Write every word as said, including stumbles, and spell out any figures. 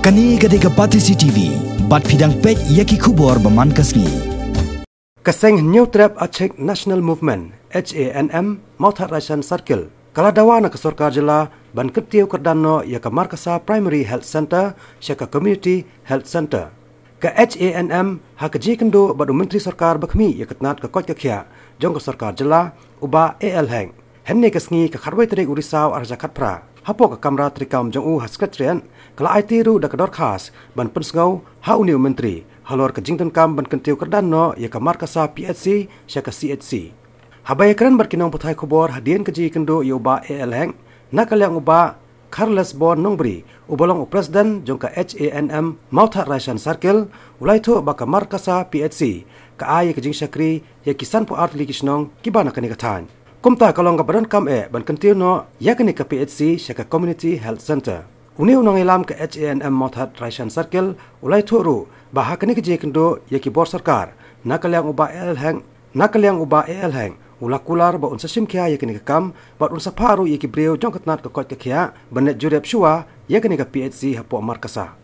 Kane ka dei ka Batesi T V, bad phi dang peit ïa ki khubor ba man ka sngi. Ka seng Hynñiewtrep Achik National Movement, H A N M, Mawthadraishan Circle, ka la dawa na ka sorkar jylla ban kyntiew kyrdan noh ïa ka Markasa Primary Health Centre sha ka Community Health Centre. Ka H A N M ha ka jingïakynduh bad u Myntri Sorkar ba khmih ïa ka tnat ka koit ka khiah jong ka sorkar jylla, u Bah A L Hek, hynne ka sngi ka khatwei tarik u Risaw arhajar khatphra, hapoh ka kamra treikam jong u ha Secretariat, ka la aiti ruh da ka dorkhas ban pynsngew ha une u Myntri halor ka jingdonkam ban kyntiew kyrdan noh ïa ka Markasa P H C sha ka C H C. Haba ïakren bad ki nongpathai khubor hadien ka jingïakynduh ïa u Bah A L Hek, na ka liang u Bah Charles Bon Nongbri, uba long u President jong ka H A N M Mawthadraishan Circle, u la ïathuh ba ka Markasa P H C ka ai ïa ka jingshakri ïa ki sanphew ar tylli ki shnong kiba na kane ka thaiñ. Kumta ka long kaba donkam eh ban kyntiew noh ïa kane ka P H C sha ka Community Health Centre. Une u nongïalam ka H A N M Mawthadraishan Circle u la ïathuh ruh ba ha kane ka jingïakynduh ïa ki bor sorkar, na ka liang u Bah A L Hek, na ka liang u Bah A L Hek u la kular ba un sa shim khia ïa kane ka kam bad un sa phah ruh ïa ki briew jong ka tnat ka koit ka khiah ban leit jurip shuwa ïa kane ka P H C hapoh Markasa.